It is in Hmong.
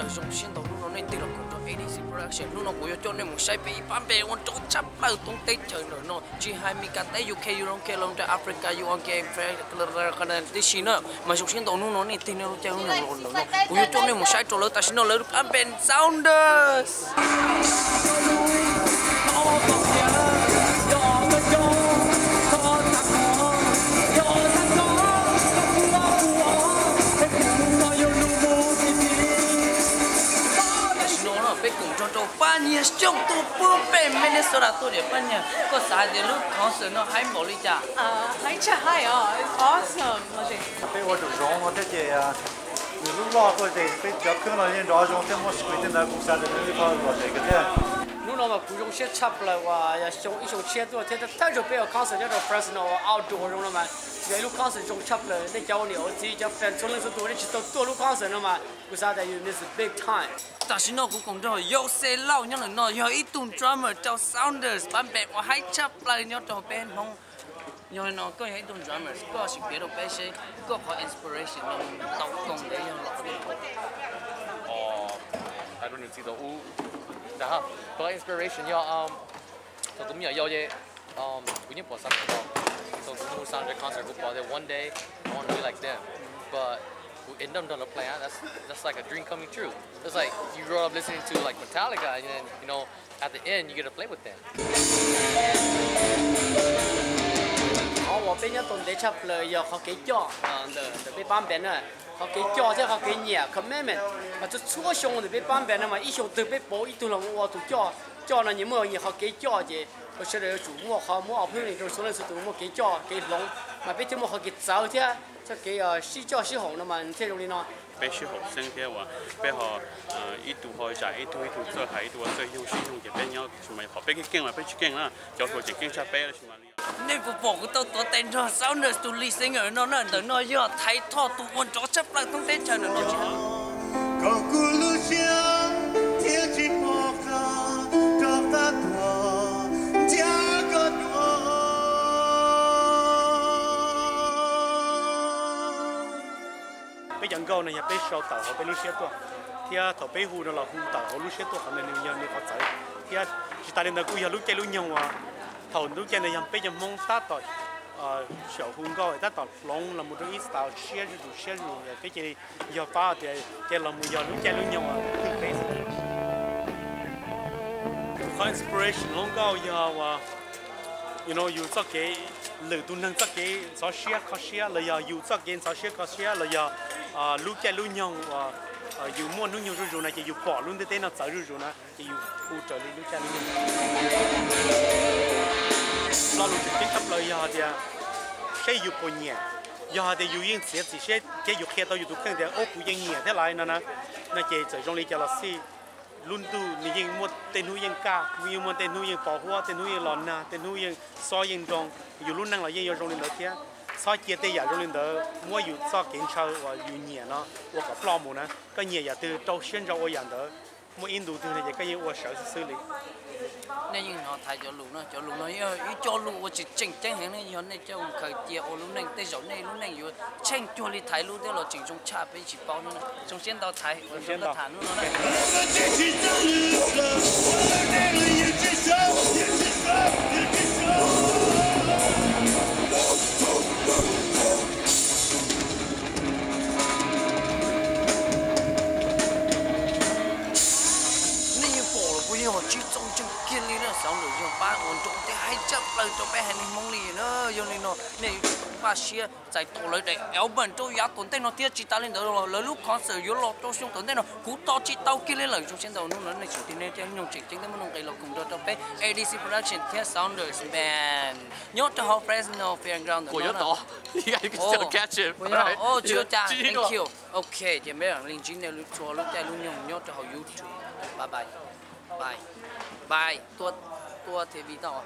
Zoo siab ntau hnub no nej tig los koom rau A D C Production. Hnub no kuv yuav coj nej mus saib peb ib pab band ua nrov tshaj plaws thoob teb chaws ntawm no, tsis hais Meskas teb, U K, Europe, Africa, U S, tib si na. Mas zoo siab ntau hnub no nej tig nej lub caij lub nyoog los ntawm no, kuv yuav coj nej mus saib rau lawv tam sim no lawv pab band Sounders. Tam sim no no peb koom nrog rau Paj Nyiag Xyooj tuaj puag pem Minnesota tuaj. Tias Paj Nyiag, koj xav hais tias lub concert no haib npaum li cas? Haib tshaj haib os, awesome. Peb ua tsaum zoov no thiab ces nws lub loj tuaj ces peb cov khwb no yeej nrov zoo thiab muaj screen tej ntawd kuv xav tias nws ib qho lom zem kawg thiab. Hnub no mas kuv zoo siab tshaj plaws uas yog xyoo ib xyoo tshiab tuaj thiab thawj zaug peb ua concert nyob rau Fresno uas outdoor zoo no mas yog ib lub concert zoo tshaj plaws. Nej cov ua niam ua txiv cov fan txhua leej txhua tus nej tsis tau tuaj lub concert no mas kuv xav tias you miss a big time. Tam sim no kuv koom nrog Yauxej Lauj nyob ntawm no, yog ib tug drummer rau Sounders, pab band uas haib tshaj plaws nyob rau peb Hmoob. Yog li no koj yog ib tug drummer, koj sim piav rau peb seb koj qhov inspiration no tau koom ntawd yog los li. Hais rau nws txiv tau ub, qhov inspiration yog thaum kuv me nyuam yaus ces kuv yeej pom Sounders, thaum kuv mus Sounders concert kuv pom tias one day I want to be like them, but kuv end up nrog lawv play, that's like a dream coming true. It's like you grow up listening to like Metallica and then you know at the end you get to play with them. Qhov uas peb nyob tau ntev tshaj plaws yog qhov kev coj ntawm peb pab band na. Qhov kev coj thiab qhov kev nyiam, commitment, mas txhua txhua xyoo ntawm peb pab band no mas ib xyoo twg peb pauv ib tug los ua tus coj. Coj no nyias muaj nyias qhov kev coj ces sawv daws yuav tsum muaj qhov muab opinion rau txhua leej txhua tus muaj kev coj kev hloov, mas peb thiaj muaj qhov kev txawv thiab txoj kev sib coj sib haum no mas thiaj zoo li no. Peb sib haum xeeb thiab uas peb ho ib tug ho zam ib tug, ib tug txawj hais ib tug ua txawj yoog sib yoog ces peb nyob tsis mas qhov peb keej keej mas peb tsis keej na, cov hluas ces keej tshaj peb tab sis mas li. Nej puas pom kuv tau tuav tes nrog Sounders tus lead singer no na, ntawm no yog Thaiv Thoj tus ua nrov tshaj plaws thoob teb chaws ntawm no. Kom kuv lub siab thiaj tsis pom qab rov qab tuag nrhiav koj dua. Peb cov nkauj no yog peb sau tawm hauv peb lub siab tuaj, thiab thaum peb hu no los hu tawm hauv lub siab tuaj, qhov ntawd nws yog nws qhov txawv. Thiab tsis tas li ntawd kuj yog lub caij lub nyoog uas thaum lub caij ntawd yog peb cov Hmoob tab tom xyaum hu nkauj tab tom hloov los mus rau ib style siab zuj zus siab zuj zus, peb cia li yog pab tias cia los mus yog lub caij lub nyoog uas twg peb xwb. Qhov inspiration hluas nkauj yog uas, you know, yus txoj kev, lwm tus neeg txoj kev ntxhov siab kho siab los yog yus txoj kev ntxhov siab kho siab los yog lub caij lub nyoog uas yus muaj hnub nyoog zuj zus na ces yus pom lub ntiaj teb no txawv zuj zus na ces yus hu raws li lub caij lub nyoog. Lo lus tseem ceeb tshaj plaws yog hais tias seb yus puas nyiam, yog hais tias yus yeej txiav txim siab thiab yus qhia tau yus tus kheej tias ub kuv yeej nyiam thiab lawm no na, no ces txawm zoo li cas los xij, lub ntuj nws yeej muaj tej hnub yeej kaj, yeej muaj tej hnub yeej pos huab, tej hnub yeej los nag, tej hnub yeej xob yeej nroo. Yus lub neej los yeej yuav zoo li ntawd thiab. Txhob cia tej yam zoo li ntawd muab yus txoj kev ntshaw uas yus nyiam no ua kom ploj mus na. Koj nyiam yam twg rau siab ntso ua yam ntawd, muaj ib ntu twg no ces koj yeej ua sawv xwb xwb li. Nej yeej hnov Thaiv cov lus no, cov lus no yog ib co lus uas tseem tseem ceeb heev ne, yog nej coj mus khaws cia ua lub neej tej zaum nej lub neej yuav tsheej cuag li Thaiv lub thiab los tseem zoo tshaj peb tsis paub no. Zoo siab ntau Thaiv uas nrog koj tham hnub no. Nej yeej pom los puas yog tsis txaus ntseeg kiag li na, Sounders yog pab ua nrov thiab haib tshaj plaws rau peb haiv neeg Hmoob li na. Yog li no nej yuav tsum tau npaj siab txais tau lawv daim album rau yav tom ntej no thiab tsis tas li ntawd los lawv lub concert yuav los rau xyoo tom ntej no kuv tos tsis tau kiag li lawm. Zoo siab ntau hnub no nej tseem tig nej cov nyoog tseem ceeb thiab muaj nuj nqis los koom nrog rau peb A D C Production thiab Sounders Band nyob rau hauv Fresno Fairground ntawm no. Thank you. Ok, ces peb mam li ntsib nej txhua lub caij lub nyoog nyob rau hauv YouTube. Bye bye. Bye. Bye. Tua, tua T V tau.